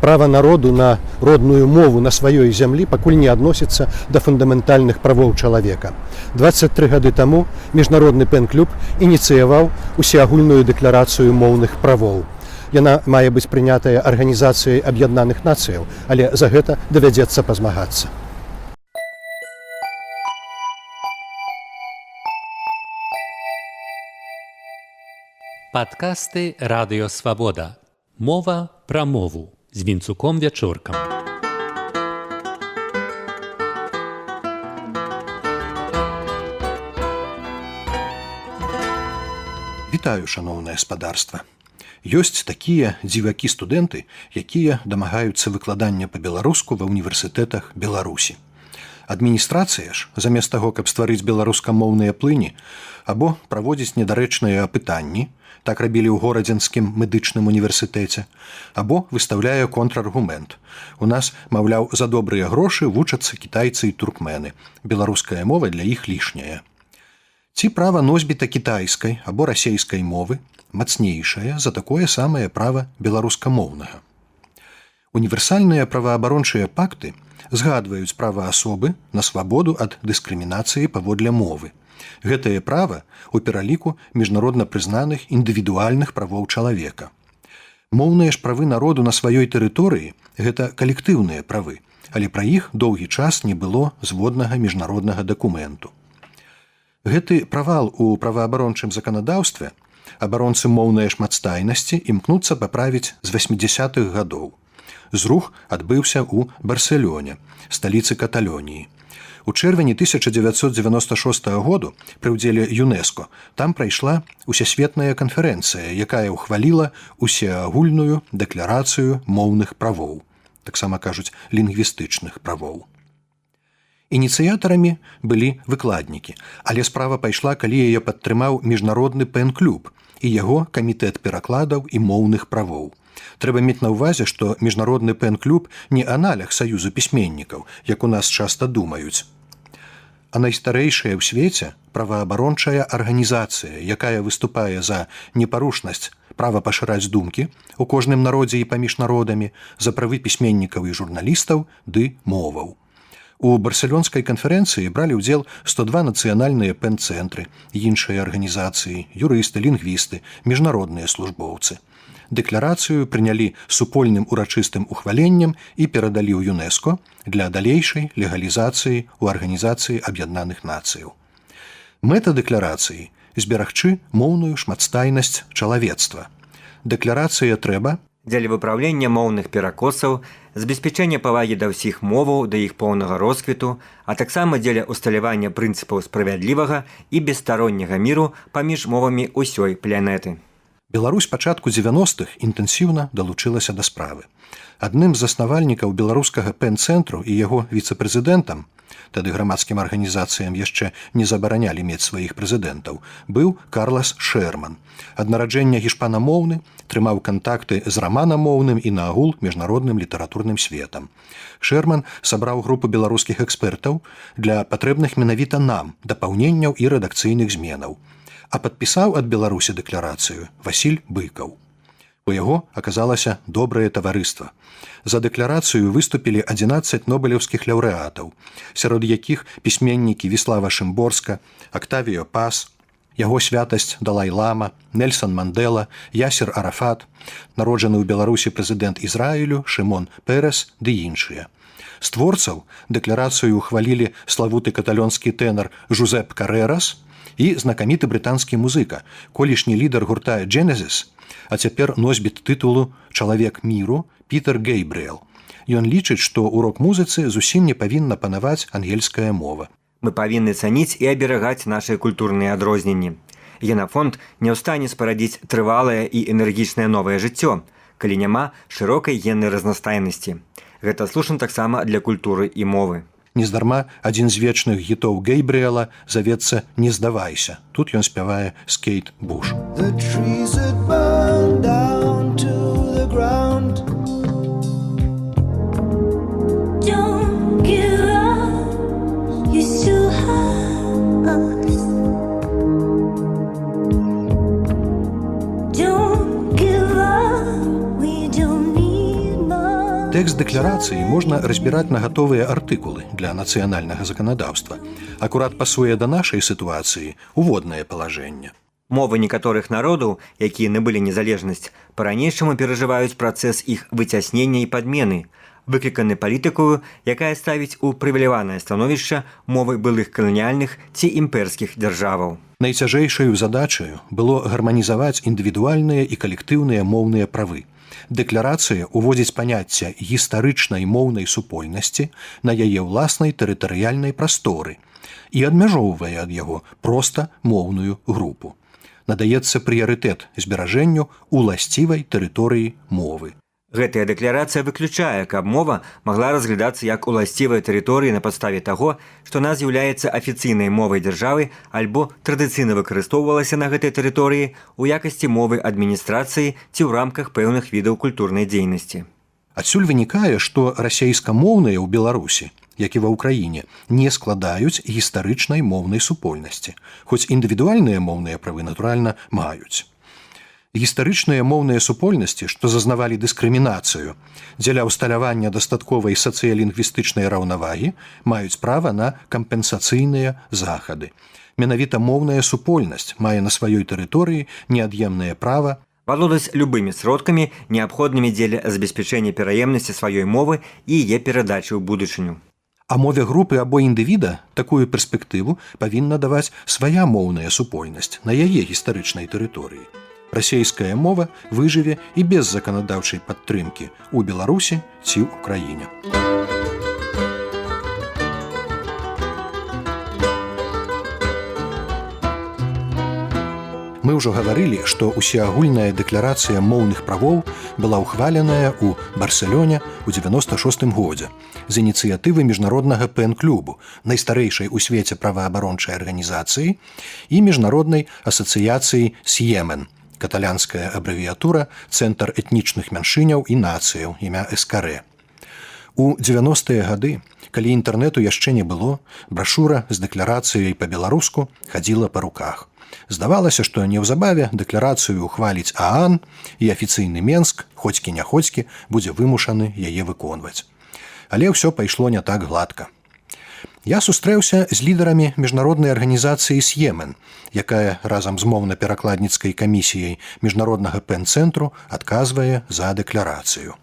Права народу на родную мову на сваёй зямлі пакуль не адносіцца да фундаментальных правоў чалавека. 23 гады таму міжнародны пен-клуб ініцыяваў усеагульную дэкларацыю моўных правоў. Яна мае быць прынятая Арганізацыяй Аб'яднаных Нацыяў, але за гэта давядзецца пазмагацца. Падкасты Радыё Свабода. Мова пра мову з Вінцуком Вячоркам. Вітаю, шаноўнае спадарства. Ёсць такія дзівакі-студэнты, якія дамагаюцца выкладання па-беларуску ва універсітэтах Беларусі. Адміністрацыя ж, замест таго, каб стварыць беларускамоўныя плыні або праводзіць недарэчныя апытанні, так рабілі ў Горадзенскім медычным універсітэце, або выстаўляе контраргумент. У нас, маўляў, за добрыя грошы вучацца кітайцы і туркмены. Беларуская мова для іх лішняя. Ці права носьбіта кітайскай або расейскай мовы мацнейшае за такое самае права беларускамоўнага? Універсальныя праваабарончыя пакты згадваюць права асобы на свабоду ад дыскрымінацыі паводле мовы. Гэтае права ў пераліку міжнародна прызнаных індывідуальных правоў чалавека. Моўныя ж правы народу на сваёй тэрыторыі гэта калектыўныя правы, але пра іх доўгі час не было зводнага міжнароднага дакументу. Гэты правал у праваабарончым заканадаўстве абаронцы моўнай шматстайнасці імкнуцца паправіць з 80-х гадоў. Зрух адбыўся ў Барселёне, сталіцы Каталоніі. У чэрвені 1996 году пры ўдзеле ЮНЕСКО там прайшла усесветная канферэнцыя, якая ўхваліла усеагульную дэкларацыю моўных правоў, таксама кажуць, лінгвістычных правоў. Ініцыятарамі былі выкладнікі, але справа пайшла, калі яе падтрымаў міжнародны пен-клуб і яго камітэт перакладаў і моўных правоў. Трэба мець на ўвазе, што міжнародны пен-клуб не аналаг саюзу пісьменнікаў, як у нас часта думаюць, а найстарэйшая ў свеце праваабарончая арганізацыя, якая выступае за непарушнасць права пашыраць думкі у кожным народзе і паміж народамі, за правы пісьменнікаў і журналістаў ды моваў. У барселёнскай канферэнцыі бралі ўдзел 102 нацыянальныя пен-цэнтры, іншыя арганізацыі, юрысты, лінгвісты, міжнародныя службоўцы. Дэкларацыю прынялі супольным урачыстым ухваленнем і перадалі ў ЮНЕСКО для далейшай легалізацыі ў Арганізацыі Аб'яднаных Нацыяў. Мэта дэкларацыі зберагчы моўную шматстайнасць чалавецтва. Дэкларацыя трэба дзеля выпраўлення моўных перакосаў, забеспячэння павагі да ўсіх моваў, да іх поўнага росквіту, а таксама дзеля ўсталявання прынцыпаў справядлівага і бесстаронняга міру паміж мовамі ўсёй планеты. Беларусь пачатку 90-х інтэнсіўна далучылася да справы. Адным з заснавальнікаў беларускага пен-цэнтру і яго віцэ-прэзідэнтам, тады грамадскім арганізацыям яшчэ не забаранялі мець сваіх прэзідэнтаў, быў Карлас Шэрман. Ад нараджэння гішпанамоўны, трымаў кантакты з раманамоўным і наагул міжнародным літаратурным светам. Шэрман сабраў групу беларускіх экспертаў для патрэбных менавіта нам дапаўненняў і рэдакцыйных зменаў. А падпісаў ад Беларусі дэкларацыю Васіль Быкаў. У яго аказалася добрае таварыства. За дэкларацыю выступілі 11 нобелеўскіх лаўрэатаў, сярод якіх пісьменнікі Віслава Шымборска, Актавіо Пас, яго святасць Далай-лама, Нельсон Мандэла, Ясер Арафат, народжаны ў Беларусі прэзідэнт Ізраілю Шымон Перес ды іншыя. З творцаў дэкларацыю ўхвалілі славуты каталонскі тэнар Жузеп Карэрас і знакаміты брытанскі музыка, колішні лідар гурта Genesis, а цяпер носьбіт тытулу «Чалавек міру» Пітер Гейбрыэл. Ён лічыць, што ў рок-музыцы зусім не павінна панаваць ангельская мова. Мы павінны цаніць і аберагаць нашыя культурныя адрозненні. Генафонд не ў стане спарадзіць трывалае і энергічнае новае жыццё, калі няма шырокай геннай разнастайнасці. Гэта слушна таксама для культуры і мовы. Нездарма адзін з вечных гітоў Гейбрыэла завецца «Не здавайся». Тут ён спявае з Кейт Буш. The trees had burned down to the ground. Don't give up, you still have us. Don't give up, we don't need much. Тэкст дэкларацыі можна разбіраць на гатовыя артыкулы для нацыянальнага заканадаўства. Акурат пасуе да нашай сітуацыі уводнае палажэнне. Мовы некаторых народаў, якія набылі незалежнасць, па-ранейшаму перажываюць працэс іх выцяснення і падмены, выкліканы палітыкаю, якая ставіць у прывілеяванае становішча мовы былых каланіяльных ці імперскіх дзяржаваў. Найцяжэйшаю задачаю было гарманізаваць індывідуальныя і калектыўныя моўныя правы. Дэкларацыя ўводзіць паняцце гістарычнай моўнай супольнасці на яе ўласнай тэрытарыяльнай прасторы і адмяжоўвае ад яго проста моўную групу. Надаецца прыярытэт зберажэнню уласцівай тэрыторыі мовы. Гэтая дэкларацыя выключае, каб мова магла разглядацца як уласцівая тэрыторыі на падставе таго, што яна з'яўляецца афіцыйнай мовай дзяржавы альбо традыцыйна выкарыстоўвалася на гэтай тэрыторыі ў якасці мовы адміністрацыі ці ў рамках пэўных відаў культурнай дзейнасці. Адсюль вынікае, што расейскамоўныя ў Беларусі, як і ва Ўкраіне, не складаюць гістарычнай моўнай супольнасці, хоць індывідуальныя моўныя правы, натуральна, маюць. Гістарычныя моўныя супольнасці, што зазнавалі дыскрымінацыю дзеля ўсталявання дастатковай сацыялінгвістычнай раўнавагі, маюць права на кампенсацыйныя захады. Менавіта моўная супольнасць мае на сваёй тэрыторыі неад'емнае права валодаць любымі сродкамі, неабходнымі дзеля забеспячэння пераемнасці сваёй мовы і яе перадачы ў будучыню. А мове групы або індывіда такую перспектыву павінна даваць свая моўная супольнасць на яе гістарычнай тэрыторыі. Расейская мова выжыве і без заканадаўчай падтрымкі ў Беларусі ці ў Украіне. Мы ўжо гаварылі, што ўсеагульная дэкларацыя моўных правоў была ўхваленая ў Барселёне ў 96 годзе з ініцыятывы міжнароднага пен-клубу, найстарэйшай у свеце праваабарончай арганізацыі, і міжнароднай асацыяцыі С'емен, каталянская абрэвіятура Цэнтр этнічных меншыняў і нацыяў імя Эскарэ. У 90-е гады, калі інтэрнэту яшчэ не было, брашура з дэкларацыяй па-беларуску хадзіла па руках. Здавалася, што неўзабаве дэкларацыю ўхваліць ААН і афіцыйны Менск, хоцькі-няхоцькі, будзе вымушаны яе выконваць. Але ўсё пайшло не так гладка. Я сустрэўся з лідарамі міжнароднай арганізацыі С'емен, якая разам з моўна-перакладніцкай камісіяй міжнароднага пен-цэнтру адказвае за дэкларацыю.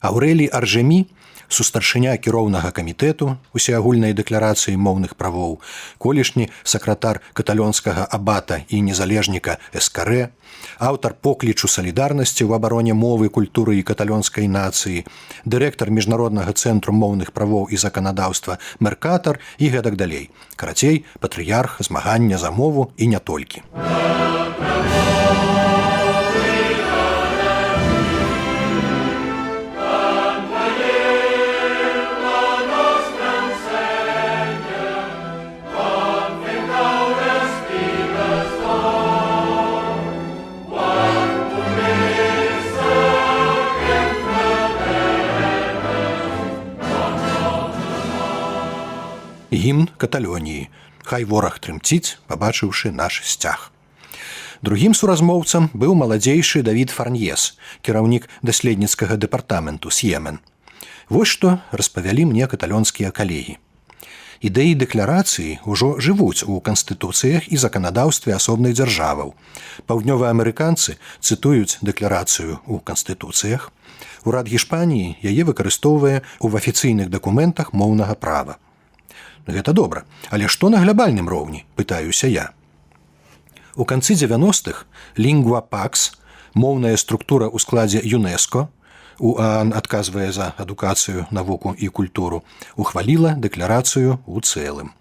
Аўрэлі Аржемі, сустаршыня кіроўнага камітэту усеагульнай дэкларацыі моўных правоў, колішні сакратар каталонскага абата і незалежніка Эскарэ, аўтар поклічу салідарнасці ў абароне мовы, культуры і каталонскай нацыі, дырэктар міжнароднага цэнтру моўных правоў і заканадаўства Меркатар і гэтак далей. Карацей, патрыярх змагання за мову і не толькі. Гімн Каталоніі. Хай вораг трымціць, пабачыўшы наш сцяг. Другім суразмоўцам быў маладзейшы Давід Фарньес, кіраўнік даследніцкага дэпартаменту С'емен. Вось што распавялі мне каталонскія калегі. Ідэі дэкларацыі ўжо жывуць у канстытуцыях і заканадаўстве асобных дзяржаваў. Паўднёваамерыканцы цытуюць дэкларацыю ў канстытуцыях. Урад Гішпаніі яе выкарыстоўвае ў афіцыйных дакументах моўнага права. Гэта добра, але што на глябальным роўні, пытаюся я. У канцы 90-х Lingua Pax, моўная структура ў складзе ЮНЕСКО, УААН адказвае за адукацыю, навуку і культуру, ухваліла дэкларацыю ў цэлым.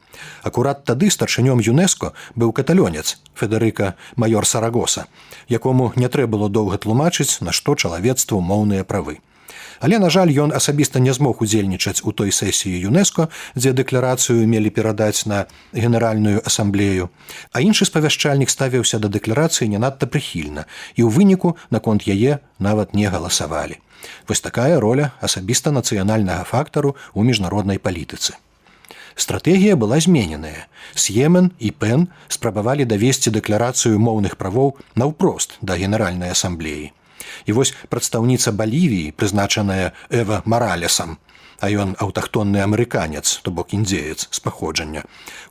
Акурат тады старшынём ЮНЕСКО быў каталёнец Федэрыка Майор Сарагоса, якому не трэ было доўга тлумачыць, на што чалавецтву моўныя правы. Але, на жаль, ён асабіста не змог удзельнічаць у той сесіі ЮНЕСКО, дзе дэкларацыю мелі перадаць на генеральную асамблею. А іншы спавяшчальнік ставіўся да дэкларацыі не надта прыхільна, і ў выніку наконт яе нават не галасавалі. Вось такая роля асабіста нацыянальнага фактару ў міжнароднай палітыцы. Стратэгія была змененая. С'емен і Пен спрабавалі давесці дэкларацыю моўных правоў наўпрост да генеральнай асамблеі. І вось прадстаўніца Балівіі, прызначаная Эва Маралесам, а ён аўтахтонны амерыканец, то бок індзеец з паходжання,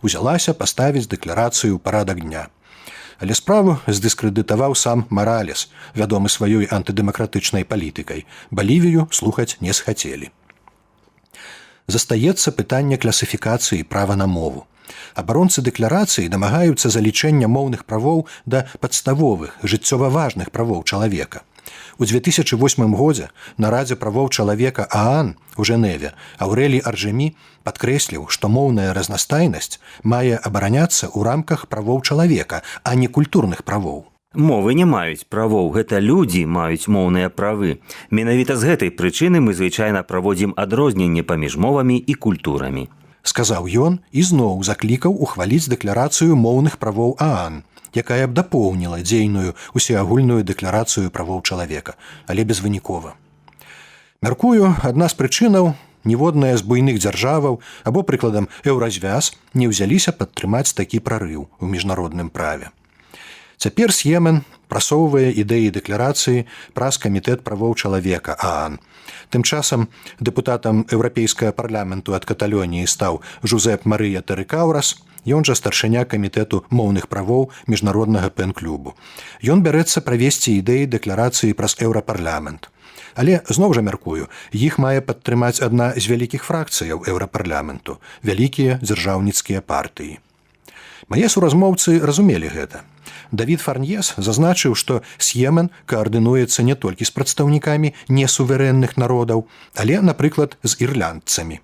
узялася паставіць дэкларацыю ў парадак дня. Але справу здыскрэдытаваў сам Маралес, вядомы сваёй антыдэмакратычнай палітыкай. Балівію слухаць не схацелі. Застаецца пытанне класіфікацыі права на мову. Абаронцы дэкларацыі дамагаюцца залічэння моўных правоў да падставовых, жыццёва важных правоў чалавека. У 2008 годзе на Радзе правоў чалавека ААН у Жэневе Аўрэлі Аржэмі падкрэсліў, што моўная разнастайнасць мае абараняцца ў рамках правоў чалавека, а не культурных правоў. Мовы не маюць правоў, гэта людзі маюць моўныя правы. Менавіта з гэтай прычыны мы звычайна праводзім адрозненне паміж мовамі і культурамі. Сказаў ён і зноў заклікаў ухваліць дэкларацыю моўных правоў ААН, якая б дапоўніла дзейную усеагульную дэкларацыю правоў чалавека, але безвынікова. Мяркую, адна з прычынаў: ніводная з буйных дзяржаваў або, прыкладам, Еўразвяз не ўзяліся падтрымаць такі прарыў у міжнародным праве. Цяпер С'емен прасоўвае ідэі дэкларацыі праз камітэт правоў чалавека ААН. Тым часам дэпутатам Еўрапейскага парламенту ад Каталоніі стаў Жузеп Марыя Тэрыкаўрас, ён жа старшыня камітэту моўных правоў міжнароднага пэн-клубу. Ён бярэцца правесці ідэі дэкларацыі праз Еўрапарламент. Але зноў жа мяркую, іх мае падтрымаць адна з вялікіх фракцыяў Еўрапарламенту, вялікія дзяржаўніцкія партыі. Мае суразмоўцы разумелі гэта. Давід Фарньес зазначыў, што С'емен каардынуецца не толькі з прадстаўнікамі несуверэнных народаў, але, напрыклад, з ірландцамі.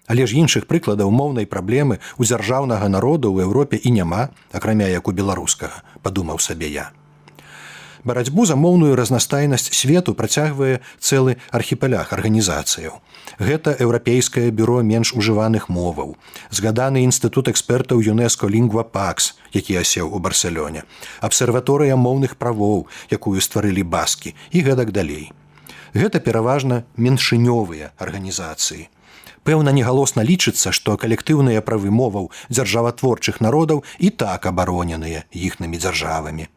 Але ж іншых прыкладаў моўнай праблемы ў дзяржаўнага народу ў Еўропе і няма, акрамя як у беларускага, падумаў сабе я. Барацьбу за моўную разнастайнасць свету працягвае цэлы архіпелях арганізацыяў. Гэта Еўрапейскае бюро менш ужываных моваў, згаданы інстытут экспертаў ЮНЕСКО Лінгва Пакс, які асеў у Барселоне, абсерваторыя моўных правоў, якую стварылі баскі, і гэтак далей. Гэта пераважна меншынёвыя арганізацыі. Пэўна, негалосна лічыцца, што калектыўныя правы моваў дзяржаватворчых народаў і так абароненыя іхнымі дзяржавамі.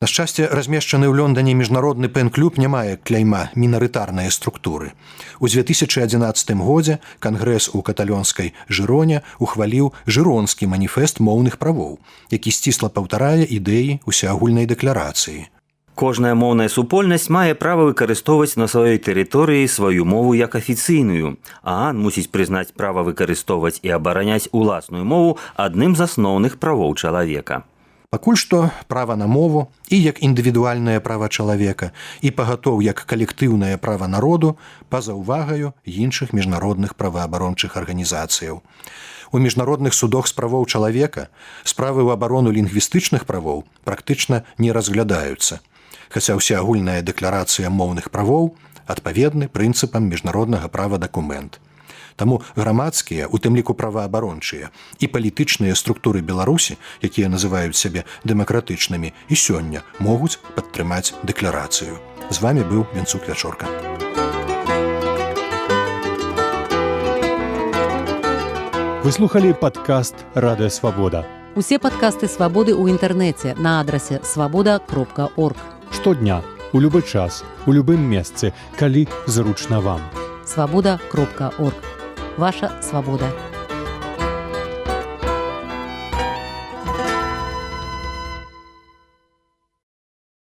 На шчасце, размешчаны ў Лондоне міжнародны пэн-клуб не мае кляйма мінарытарнай структуры. У 2011 годзе кангрэс у каталонскай Жыроне ухваліў Жыронскі маніфест моўных правоў, які сцісла паўтарае ідэі усеагульнай дэкларацыі. Кожная моўная супольнасць мае права выкарыстоўваць на сваёй тэрыторыі сваю мову як афіцыйную. ААН мусіць прызнаць права выкарыстоўваць і абараняць уласную мову адным з асноўных правоў чалавека. Пакуль што права на мову і як індывідуальнае права чалавека, і пагатоў як калектыўнае права народу па-за ўвагаю іншых міжнародных праваабарончых арганізацыяў. У міжнародных судах з правоў чалавека справы ў абарону лінгвістычных правоў практычна не разглядаюцца, хаця ўсеагульная дэкларацыя моўных правоў адпаведны прынцыпам міжнароднага права дакумент. Таму грамадскія, у тым ліку праваабарончыя і палітычныя структуры Беларусі, якія называюць сябе дэмакратычнымі, і сёння могуць падтрымаць дэкларацыю. З вамі быў Вінцук Вячорка. Вы слухалі падкаст Радыё Свабода. Усе падкасты Свабоды ў інтэрнэце на адрасе свабода.орг. Штодня, у любы час, у любым месцы, калі зручна вам. Свабода.орг. Ваша свабода.